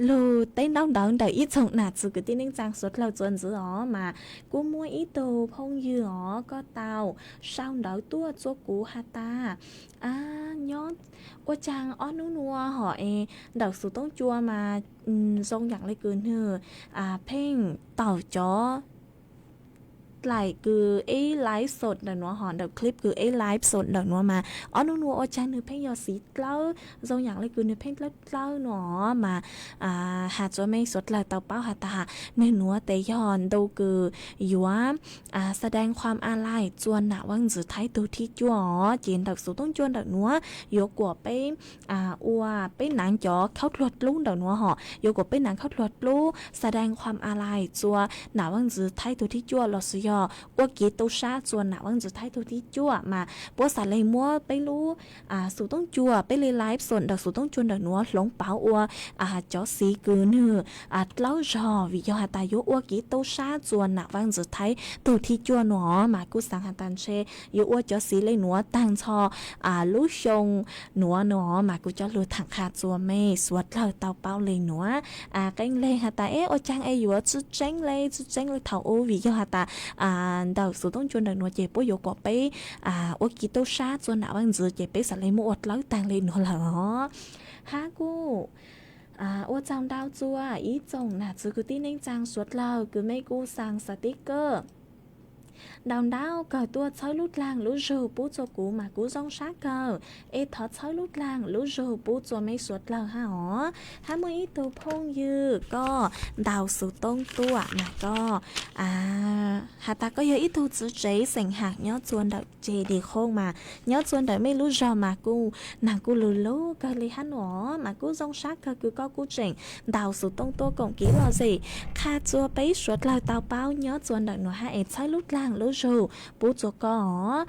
Lug teb ntaub ntawv ntawm ib tsoom nam txwv kwv tij neej tsaa suav dlawg txua ntxiv os mas kuj muaj ib tug phooj ywg os koj tau sau ntawv tuaj txua kuv has tas nyob ua caag ob nub nua hom es ntawm xuv toob cua mas zoo yaam le kws nwg pheej tawm cov dlaim kws ib live sot ntawm nuav hom ntawm clip kws ib live sot ntawm nuav mas ob nub nua ua caag nwg pheej yog xiv dlawb zoo yaam le kws nwg pheej dlawb dlawb nua mas has txua mej suav dlawg tau paub has tas nwg nuav tes yog ntu kws yuav แสดงความอาลัย txua nam vaaj ntxwv Thaib tug thib cuaj os. Ces ntawm xuv toob cua ntawm nuav yuav kuam peb ua peb naav cov khaub dluag dlub ntawm nuav hom yuav kuam peb naav khaub dluag dlub แสดงความอาลัย txua nam vaaj ntxwv Thaib tug thib cuaj lossis yog ua kev tu sab txua nam vaaj ntxwv Thaib tug thib cuaj mas puab xav le muab peb lub xuv toob cua peb le live sot ntawm xuv toob cua ntawm nuav hloov pauv ua cov xiv kws nwg dlawb zog vim yog has tas yuav ua kev tu sab txua nam vaaj ntxwv Thaib tug thib cuaj nua mas kuj xaav has tas ntshe yuav ua cov xiv le nuav taag nrho lub xyoo nuav nua mas kuv coj lug tham qha txua mej suav dlawg tau paub le nuav. Qee leeg has tas eb ua caag es yuav tsi tseeb le tsi tseeb le thaum ub vim yog has tas ntawm xuv toob cua ntawm nuav ces puab yuav kuam peb ua kev tu sab txua nam vaaj ntxwv ces peb xav le muab ua dlawb taag le nuav lawm os. Hab kuj ua tsaug ntau txua ib tsoom nam txwv kwv tij neej tsaa suav dlawg kws mej kuj xaa xav tib kawm ntau ntau kawg tuaj txhawb lub dlaag lub zug pub txua kuv mas kuv zoo sab kawg. Es thov txhawb lub dlaag lub zug pub txua mej suav dlawg hab os. Hab muaj ib tug phooj ywg koj ntau xuv toob tuaj mas koj has tas koj yog ib tug txiv tsev xeem ham nyob txua ntawm Ces Di Khooj mas nyob txua ntawm mej lub zog mas kuj naag kuj lug lug kawg le hab nua mas kuj zoo sab kawg kws koj kuj tseem ntau xuv toob tuaj koom kev lom zem qha txua peb suav dlawg tau paub nyob txua ntawm nuav hab es txhawb lub dlaag lub zug pub txua koj os.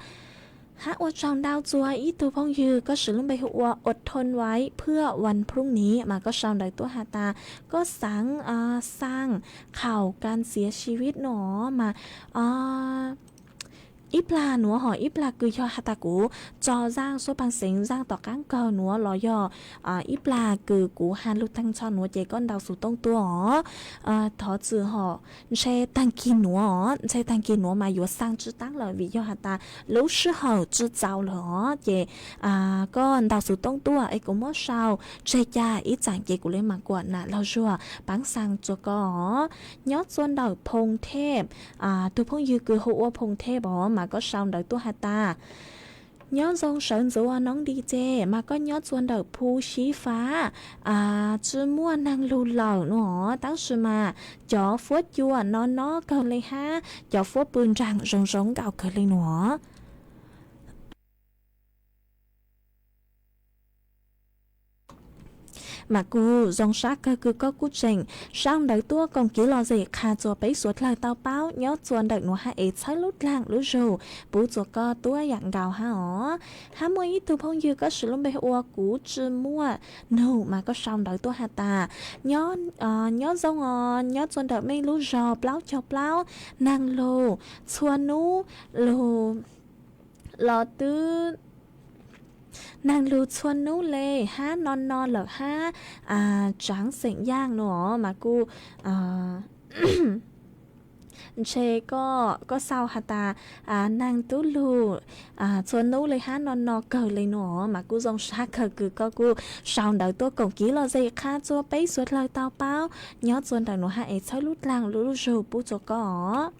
Hab ua tsaug ntau txua ib tug phooj ywg koj siv lub npe hu ua อดทนไว้เพื่อวันพรุ่งนี้ mas koj sau ntawv tuaj has tas koj xaav xaa ข่าวการเสียชีวิต nua mas ib plag nuav hom ib plag kws yog has tas kuv tso zaaj suab paag xeev zaaj tom qaab kawg nuav los yog ib plag kws kuv has lug taag nrho nuav ces koj ntau xuv toob tuaj os. Thov txim hom ntshe taag kis nuav os, ntshe taag kis nuav mas yuav xaa tsi taab lawm vim yog has tas lub sij hawm tsi txaus lawm os ces koj ntau xuv toob tuaj es kuv muab sau tseg ca ib tsaam ces kuv le maam kuam nam laug zuag paab xaa txua koj os. Nyob txua ntawm Phoo Thej, tug phooj ywg kws hu ua Phoo Thej os mas koj sau ntawv tuaj has tas nyob zoo sawv ntxuv ua noob di ces mas koj nyob txua ntawm Phu Sib Fab, tsi muaj naag lug lawm nua os, tab sis mas cov fuab cua no no kawg le hab cov fuab pw nraag zoo zoo nkaus kawg le nua. Mas kuj zoo sab kawg kws koj kuj tseem sau ntawv tuaj koom kev lom zem qha txua peb suav dlawg tau paub nyob txua ntawm nuav hab es txhawb lub dlaag lub zug pub txua koj tuab yaam nkaus hab os. Hab muaj ib tug phooj ywg koj siv lub npe hu ua Kuv Tsi Muaj Nug mas koj sau ntawv tuaj has tas nyob zoo os, nyob txua ntawm mej lub zog plaub caug plaub, naag lug txhua nub lug los twb naag lug txhua nub le hab no no lawm hab tsaav xeem yaaj nua mas kuj Ntshe koj, koj sau has tas neeg tub lug txhua nub le hab no no kawg le nuav mas kuj zoo sab kawg kws koj kuj sau ntawv tuaj koom kiv lom zem qha txua peb suav dlawg tau paub nyob txua ntawm nuav hab es txhawb lub dlaag lub zug pub txua koj os.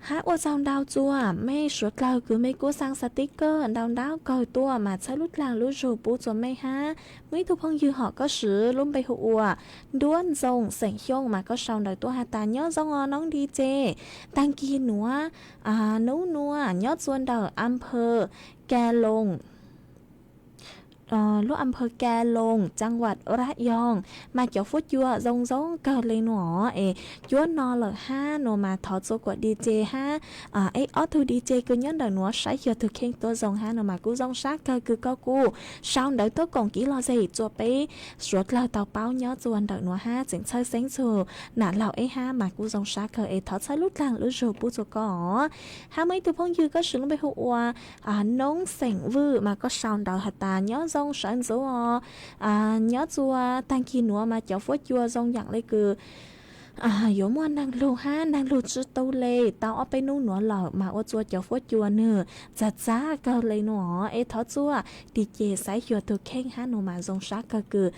Hab ua tsaug ntau txua mej suav dlawg kws mej kuj xaa xaa tib kawg ntau ntau kawg tuaj mas txhawb lub dlaag lub zug pub txua mej hab. Muaj ib tug phooj ywg hom koj swv lub npe hu ua Nruab Ntxoo xeem Xyooj mas koj sau ntawv tuaj has tas nyob zoo os noob DJ, taag kis nuav, nub nuav nyob txua ntawm a pha Ka Loos, lub a pha Ka Loos, caa vam Rab Yoog mas cov fuab cua zoo zoo kawg le nuav es cuab no lawm hab nuav mas thov txua kuam DJ hab eb ob tug DJ kws nyob ntawm nuav saib xyuas tug kheej tuab zoo hab nuav mas kuj zoo sab kawg kws koj kuj sau ntawv tuaj koom kiv lom zem txua peb suav dlawg tau paub nyob txua ntawm nuav hab tseem txhawj xeeb txug nam laug eb hab mas kuj zoo sab kawg es thov txhawb lub dlaag lub zug pub txua koj os. Hab muaj ib tug phooj ywg koj swv lub npe hu ua Noob xeem Vwj mas koj sau ntawv has tas nyob zoo sawv ntxuv os, nyob txua taag kis nuav mas cov fuab cua zoo yaam le kws yuav muaj neeg lug hab neeg lug tsi tu le tau ob peb nub nuav lawm mas ua txua cov fuab cua nwg txag txag kawg le nuav es thov txua DJ saib xyuas tug kheej hab nuav mas zoo sab kawg kws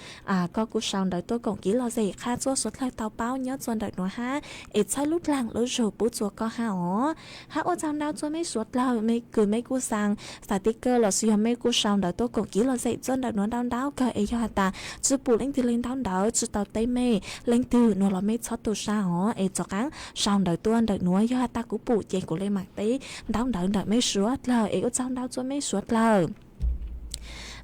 koj kuj sau ntawv tuaj koom kiv lom zem qha txua suav dlawg tau paub nyob txua ntawm nuav hab es txhawb lub dlaag lub zug pub txua koj hab os. Hab ua tsaug ntau txua mej suav dlawg mej kws mej kuj xaa xaa tib kawg lossis yog mej kuj sau ntawv tuaj koom kiv lom zem txua ntawm nuav ntau ntau kawg es yog has tas tsi pum leej twg le ntaub ntawv tsi tau teb mej leej twg nuav los mej txhob tu sab os es rov qaab sau ntawv tuaj ntawm nuav yog has tas kuv pum ces kuv le maam teb ntaub ntawv ntawm mej suav dlawg es ua tsaug ntau txua mej suav dlawg.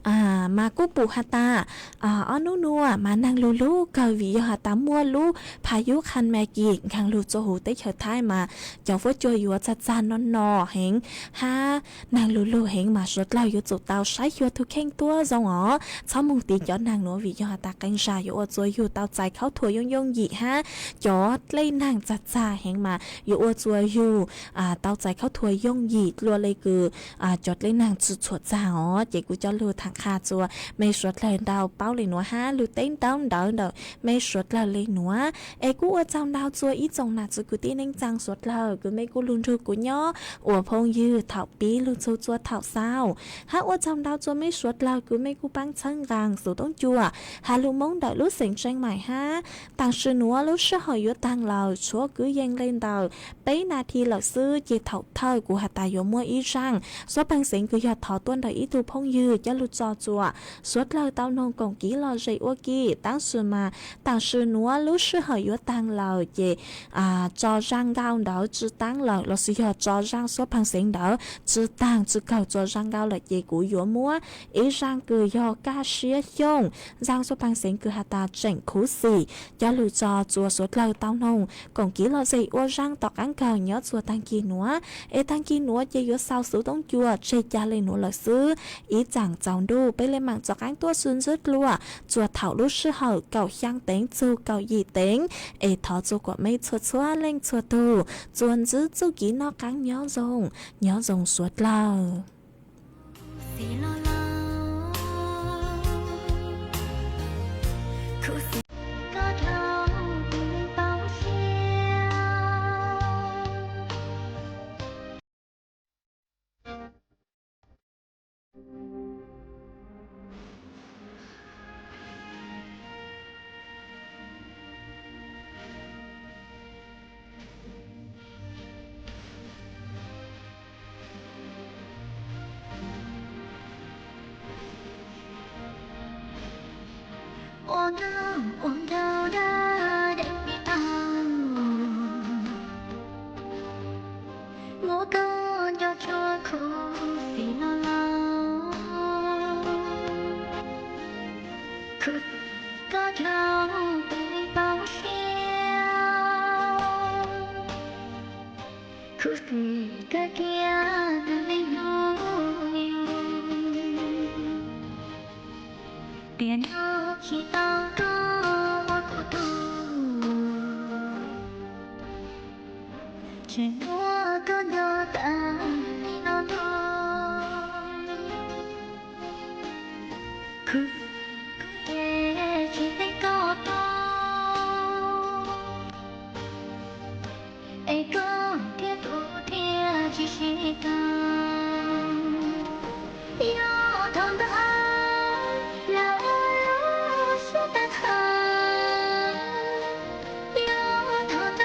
Mas kuj pum has tas ob nub nuav mas neeg lug lug kawg vim yog has tas muaj lub phas yub qha ma kis nkaag lug txua huv teb chaws Thaib mas cov fuab cua yuav txag txag no no heev hab neeg lug lug heev mas suav dlawg yuav tsum tau saib xyuas tug kheej tuab zoo os txhob moog tiv cov neeg nuav vim yog has tas qee zag yuav ua txua yug tau txais khaub thuas yooj yooj yim hab cov dlej neeg txag txag heev mas yuav ua txua yug tau txais khaub thuas yooj yim dlua le kws cov dlej neeg tsi txhuam txag os ces kuv coj lug thaam qha txua mej suav dlawg ntau paub le nuav hab lug teb ntaub ntawv ntawm mej suav dlawg le nuav es kuj ua tsaug ntau txua ib tsoom nam txiv kwv tij neej tsaa suav dlawg kws mej kuj lug nrug kuv nyob ua phooj ywg thaum pib lug txug txua thaum xaus hab ua tsaug ntau txua mej suav dlawg kws mej kuj paab txhawb nqaa xuv toob cua has lug Moob ntawm lub xeem Tseem Maim hab. Taam sim nuav lub sij hawm yuav taag lawm tshuav kwv yees le ntawm peb nas this lawm xwb ces thaum thawj kuv has tas yuav muaj ib zaaj suab peeg xeev kws yog thov tuaj ntawm ib tug phooj ywg coj lug tso txua suav dlawg tau noog koom kiv lom zem ua ke tab sis mas taam sim nuav lub sij hawm yuav taag lawm ces tso zaaj nkauj ntawd tsi taab lawm lossis yog tso zaaj suab peeg xeev ntawd tsi taag tsi kawg tso zaaj nkauj lawm ces kuv yuav muab ib zaaj kws yog Kaj Siab Xyooj zaaj suab peeg xeev kws has tas tseem khuv xim coj lug tso txua suav dlawg tau noog koom kiv lom zem ua zaaj tom qaab kawg nyob txua taag kis nuav es taag kis nuav ces yuav xaus xuv toob cua tseg ca le nuav lawm xwb. Ib tsaam tsaus ntuj peb le maam rov qaab tuaj sw ntsib dlua txua thaum lub sij hawm kaum xyaa teev txug kaum yim teev es thov txua kuam mej txhua txhua leej txhua tug txua ntsib txuj kev noj qaab nyob zoo, nyob zoo suav dlawg. Ua ntuj ua nkaus dab deev tau, muab koj nco tshua khuv xim los laus, khuv xim koj dhau tus neeg txaus siab, khuv xim koj cia tus neeg hlub yus, tiam no tsis tau koj ua kuv tug, tseem muab koj nco tas li no ntuj, khuv xim koj ces tsis teem koj tau. Koj thiab kuv thiaj tsis sib tau. Yog thaum ntawd lawv lub siab tag tag, yog thaum ntawd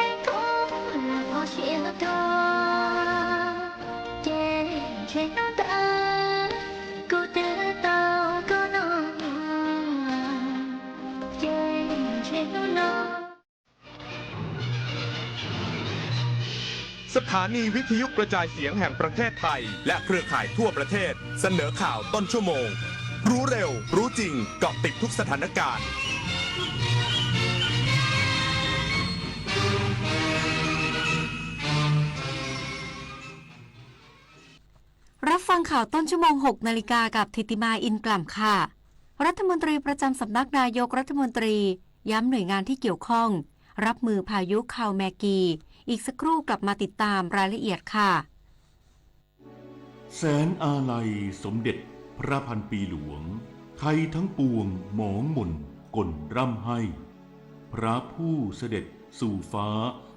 es kuv los pom siab tuag, ces ntshe hnub ntawd kuv twb tau koj no, ces ntshe hnub no. สถานีวิทยุกระจายเสียงแห่งประเทศไทย และเครือข่ายทั่วประเทศ เสนอข่าวต้นชั่วโมง รู้เร็ว รู้จริง เกาะติดทุกสถานการณ์ รับฟังข่าวต้นชั่วโมง หกนาฬิกา กับถิติมา อินกล่ำค่ะ รัฐมนตรีประจำสำนักนายกรัฐมนตรี ย้ำหน่วยงานที่เกี่ยวข้อง รับมือพายุคาวแมกกี อีกสักครู่กลับมาติดตามรายละเอียดค่ะ แสนอาลัยสมเด็จพระพันปีหลวง ไทยทั้งปวงหมองหม่นก่นร่ำไห้ พระผู้เสด็จสู่ฟ้า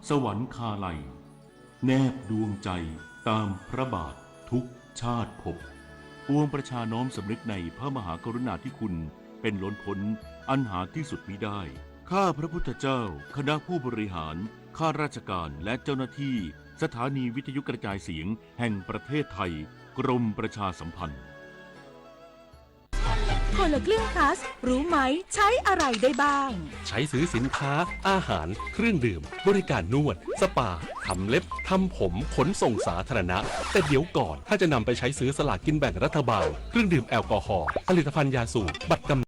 สวรรคาลัย แนบดวงใจตามพระบาททุกชาติภพ ปวงประชาน้อมสำนึกในพระมหากรุณาธิคุณเป็นล้นพ้นอันหาที่สุดมิได้ ข้าพระพุทธเจ้า คณะผู้บริหาร ข้าราชการ และเจ้าหน้าที่ สถานีวิทยุกระจายเสียงแห่งประเทศไทย กรมประชาสัมพันธ์ คนละครึ่ง plus รู้ไหม ใช้อะไรได้บ้าง ใช้ซื้อสินค้า อาหาร เครื่องดื่ม บริการนวด สปา ทำเล็บ ทำผม ขนส่งสาธารณะ แต่เดี๋ยวก่อน ถ้าจะนำไปใช้ซื้อสลากกินแบ่งรัฐบาล เครื่องดื่มแอลกอฮอล์ ผลิตภัณฑ์ยาสูบ บัตรกำ